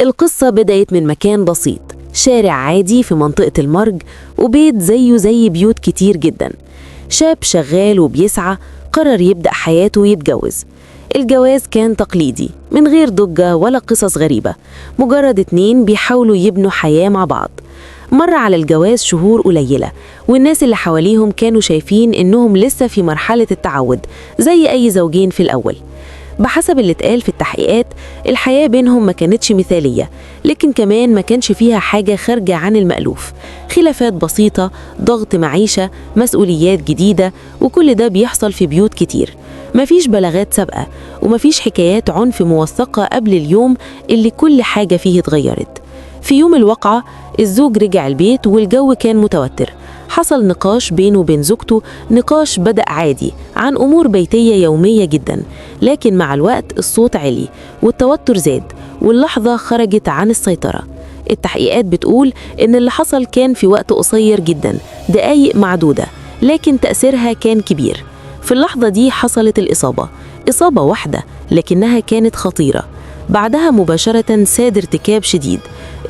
القصة بدأت من مكان بسيط، شارع عادي في منطقة المرج، وبيت زيه زي بيوت كتير جدا. شاب شغال وبيسعى، قرر يبدأ حياته ويتجوز. الجواز كان تقليدي من غير ضجة ولا قصص غريبة، مجرد اتنين بيحاولوا يبنوا حياة مع بعض. مر على الجواز شهور قليلة، والناس اللي حواليهم كانوا شايفين إنهم لسه في مرحلة التعود زي أي زوجين في الأول. بحسب اللي اتقال في التحقيقات، الحياة بينهم ما كانتش مثالية، لكن كمان ما كانش فيها حاجة خارجة عن المألوف. خلافات بسيطة، ضغط معيشة، مسؤوليات جديدة، وكل ده بيحصل في بيوت كتير. مفيش بلاغات سابقة، ومفيش حكايات عنف موثقة قبل اليوم اللي كل حاجة فيه اتغيرت. في يوم الواقعة الزوج رجع البيت والجو كان متوتر. حصل نقاش بينه وبين زوجته، نقاش بدأ عادي عن أمور بيتية يومية جدا، لكن مع الوقت الصوت عالي والتوتر زاد، واللحظة خرجت عن السيطرة. التحقيقات بتقول إن اللي حصل كان في وقت قصير جدا، دقايق معدودة، لكن تأثيرها كان كبير. في اللحظة دي حصلت الإصابة، إصابة واحدة لكنها كانت خطيرة. بعدها مباشرة ساد ارتكاب شديد.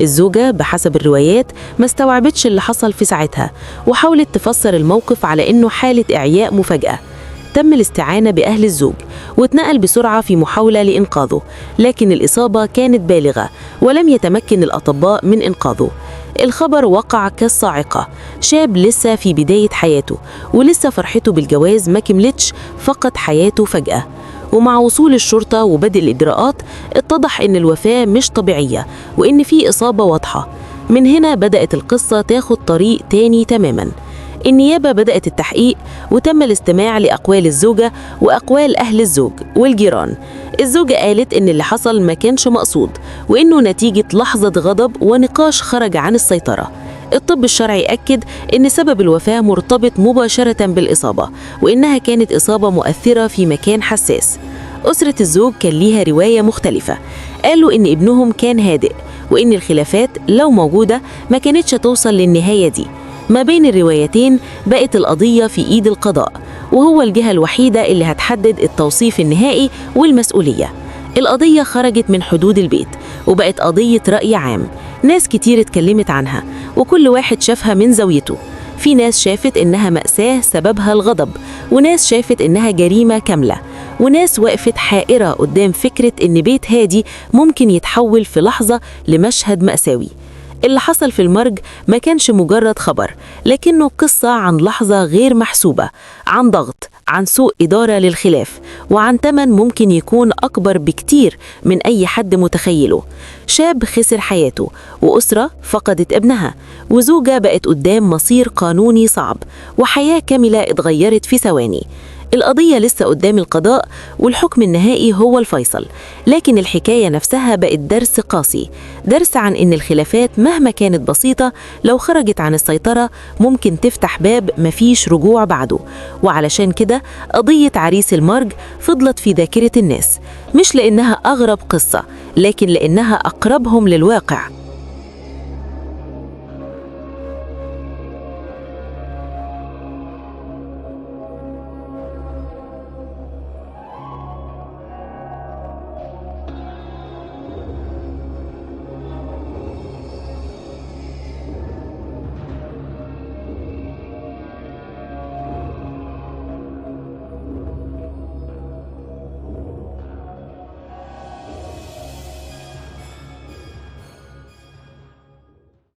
الزوجة بحسب الروايات ما استوعبتش اللي حصل في ساعتها، وحاولت تفسر الموقف على إنه حالة إعياء مفاجأة. تم الاستعانة بأهل الزوج واتنقل بسرعة في محاولة لإنقاذه، لكن الإصابة كانت بالغة ولم يتمكن الأطباء من إنقاذه. الخبر وقع كالصاعقة. شاب لسه في بداية حياته ولسه فرحته بالجواز ما كملتش، فقد حياته فجأة. ومع وصول الشرطة وبدء الإجراءات اتضح إن الوفاة مش طبيعية وإن في إصابة واضحة. من هنا بدأت القصة تاخد طريق تاني تماماً. النيابة بدأت التحقيق، وتم الاستماع لأقوال الزوجة وأقوال أهل الزوج والجيران. الزوجة قالت إن اللي حصل ما كانش مقصود، وإنه نتيجة لحظة غضب ونقاش خرج عن السيطرة. الطب الشرعي أكد إن سبب الوفاة مرتبط مباشرة بالإصابة، وإنها كانت إصابة مؤثرة في مكان حساس. أسرة الزوج كان ليها رواية مختلفة، قالوا إن ابنهم كان هادئ، وإن الخلافات لو موجودة ما كانتش توصل للنهاية دي. ما بين الروايتين بقت القضية في إيد القضاء، وهو الجهة الوحيدة اللي هتحدد التوصيف النهائي والمسؤولية. القضية خرجت من حدود البيت وبقت قضية رأي عام، ناس كتير اتكلمت عنها وكل واحد شافها من زاويته. في ناس شافت إنها مأساة سببها الغضب، وناس شافت إنها جريمة كاملة، وناس وقفت حائرة قدام فكرة إن بيت هادي ممكن يتحول في لحظة لمشهد مأساوي. اللي حصل في المرج ما كانش مجرد خبر، لكنه قصة عن لحظة غير محسوبة، عن ضغط، عن سوء إدارة للخلاف، وعن تمن ممكن يكون أكبر بكتير من أي حد متخيله. شاب خسر حياته، وأسرة فقدت ابنها، وزوجة بقت قدام مصير قانوني صعب، وحياة كاملة اتغيرت في ثواني. القضية لسه قدام القضاء والحكم النهائي هو الفيصل، لكن الحكاية نفسها بقت درس قاسي، درس عن إن الخلافات مهما كانت بسيطة لو خرجت عن السيطرة ممكن تفتح باب مفيش رجوع بعده. وعلشان كده قضية عريس المرج فضلت في ذاكرة الناس، مش لأنها أغرب قصة، لكن لأنها أقربهم للواقع.